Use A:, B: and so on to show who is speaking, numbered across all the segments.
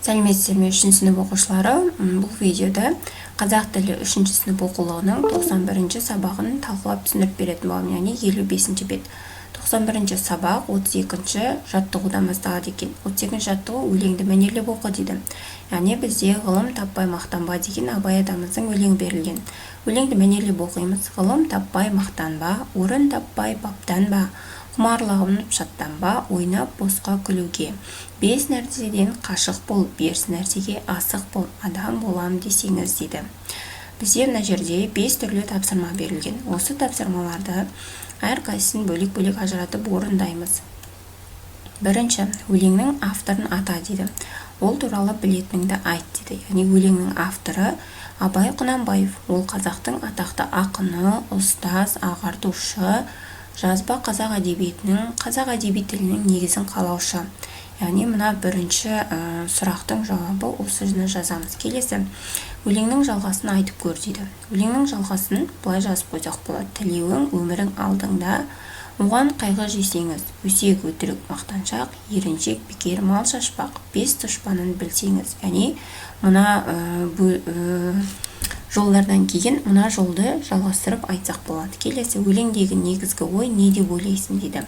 A: Сәлеметсіздер ме, үшінші сынып оқушылары! Бұл видеода қазақ тілі үшінші сынып оқулығының 91 сабағын талқылап, түсіндіріп беретін боламын, яғни 55 бет. 91 сабақ 32 жаттығудан басталады екен. 32 жаттығу: «Өлеңді мәнерлеп оқы», – дейді. Яғни бізде «Ғылым таппай мақтанба» деген Абай атамыздың өлеңі берілген. Өлеңді мәнерлеп оқимыз. Ғылым таппай мақтанба, орын таппай баптанба, құмарланып шаттанба, ойнап босқа күлуге. Бес нәрседен қашық бол, бес нәрсеге асық бол, адам болам десеңіз, дейді. Бізде мына жерде бес түрлі тапсырма берілген. Осы тапсырмаларды әрқайсысын бөлек-бөлек ажыратып орындаймыз. Бірінші: «Өлеңнің авторын ата», – дейді. «Ол туралы білетініңді айт», – дейді. Яғни өлеңнің авторы Абай Құнанбаев. Ол қазақтың атақты ақыны, ұстаз, ағартушы, жазба қазақ әдебиетінің, қазақ әдеби тілінің негізін қалаушы. Яғни мына бірінші сұрақтың жауабы осыны жазамыз. Келесі: «Өлеңнің жалғасын айтып көр», – дейді. Өлеңнің жалғасын былай жазып қойсақ болады: тілеуің, өмірің алдыңда, оған қайғы жесеңіз, өсек, өтірік, мақтаншақ, еріншек, бекер мал шашпақ, бес дұшпанын білсеңіз. Яғни мына жолдардан кейін мына жолды жалғастырып айтсақ болады. Келесі: «Өлеңдегі негізгі ой не деп ойлайсың?» – дейді.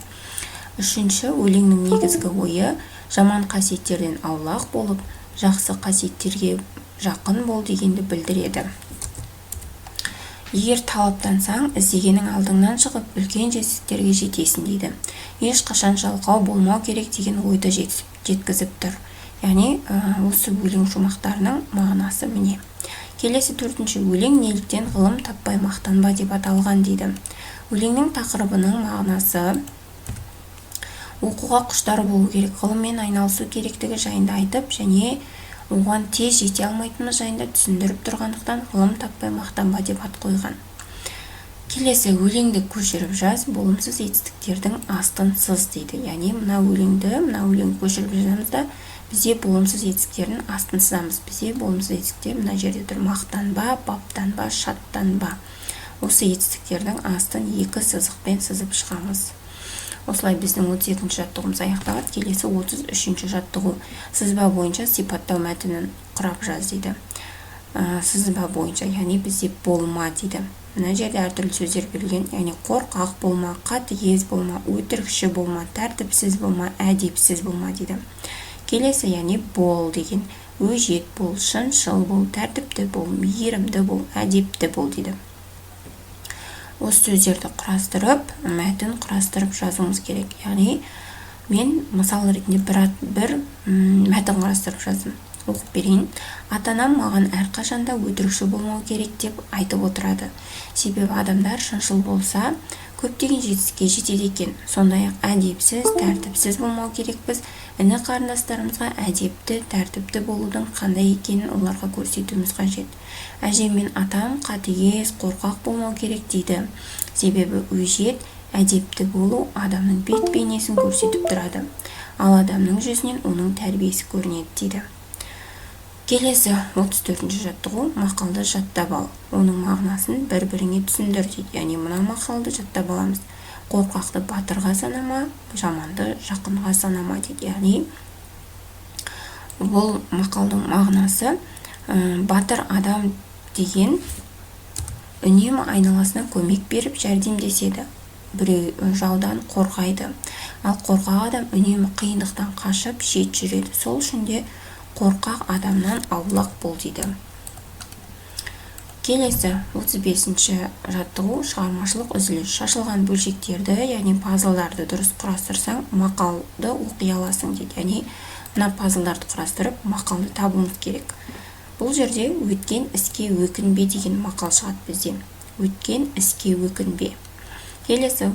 A: Үшінші: өлеңнің негізгі ойы жаман қасиеттерден аулақ болып, жақсы қасиеттерге жақын бол дегенді білдіреді. Егер талаптансаң, іздегенің алдыңнан шығып, үлкен жетістіктерге жетесің дейді. Ешқашан жалқау болмау керек деген ойды жеткізіп тұр. Яғни осы өлең шумақтарының мағынасы міне. Келесі, төртінші: «Өлең неліктен «Ғылым таппай мақтанба» деп аталған?» – дейді. Өлеңнің тақырыбының мағынасы оқуға құштар болу керек, ғылыммен айналысу керектігі жайында айтып және оған тез жете алмайтынымыз жайында түсіндіріп тұрғандықтан, «Ғылым таппай мақтанба» деп ат қойған. Келесі: «Өлеңді көшіріп жаз, болымсыз етістіктердің астын сыз», – дейді. Яғни мына өлеңді көшіріп жазамыз да, бізде болымсыз етістіктердің астын сызамыз. Бізде болымсыз етістіктер мына жерде тұр: мақтанба, баптанба, шаттанба. Осы етістіктердің астын екі сызықпен сызып шығамыз. Осылай біздің 32 жаттығуымыз аяқталады. Келесі, 33 жаттығу: «Сызба бойынша сипаттау мәтінін құрап жаз», – дейді. Сызба бойынша, яғни бізде «болма» дейді. Мына жерде әртүрлі сөздер берілген, яғни қорқақ болма, қатыгез болма, өтірікші болма, тәртіпсіз болма, әдепсіз болма дейді. Келесі, яғни «бол» деген: өжет бол, шыншыл бол, тәртіпті бол, мейірімді бол, әдепті бол дейді. Осы сөздерді құрастырып, мәтін құрастырып жазуымыз керек. Яғни мен мысал ретінде бір мәтін құрастырып жаздым, оқып берейін. Ата анам маған әрқашанда өтірікші болмау керек деп айтып отырады. Себебі адамдар шыншыл болса, көптеген жетістікке жетеді екен. Сондай ақ әдепсіз, тәртіпсіз болмау керекпіз. Іні қарындастарымызға әдепті, тәртіпті болудың қандай екенін оларға көрсетуіміз қажет. Әжем мен атам қатыгез, қорқақ болмау керек дейді. Себебі өжет, әдепті болу адамның бет бейнесін көрсетіп тұрады. Ал адамның жүзінен оның тәрбиесі көрінеді дейді. Келесі, 34 жаттығу: «Мақалды жаттап ал, оның мағынасын бір біріңе түсіндір», – дейді. Яғни мына мақалды жаттап аламыз: «Қорқақты батырға санама, жаманды жақынға санама», – дейді. Яғни бұл мақалдың мағынасы батыр адам деген үнемі айналасына көмек беріп, жәрдемдеседі, біреу жаудан қорғайды. Ал қорқақ адам үнемі қиындықтан қашып, шет жүреді. Сол үшін де қорқақ адамнан аулақ бол дейді. Келесі, 35 жаттығу, шығармашылық үзіліс. «Шашылған бөлшектерді, яғни пазлдарды дұрыс құрастырсаң, мақалды оқи аласың», – дейді. Яғни мына пазлдарды құрастырып, мақалды табуымыз керек. Бұл жерде «Өткен іске өкінбе» деген мақал шығады бізде. «Өткен іске өкінбе». Келесі.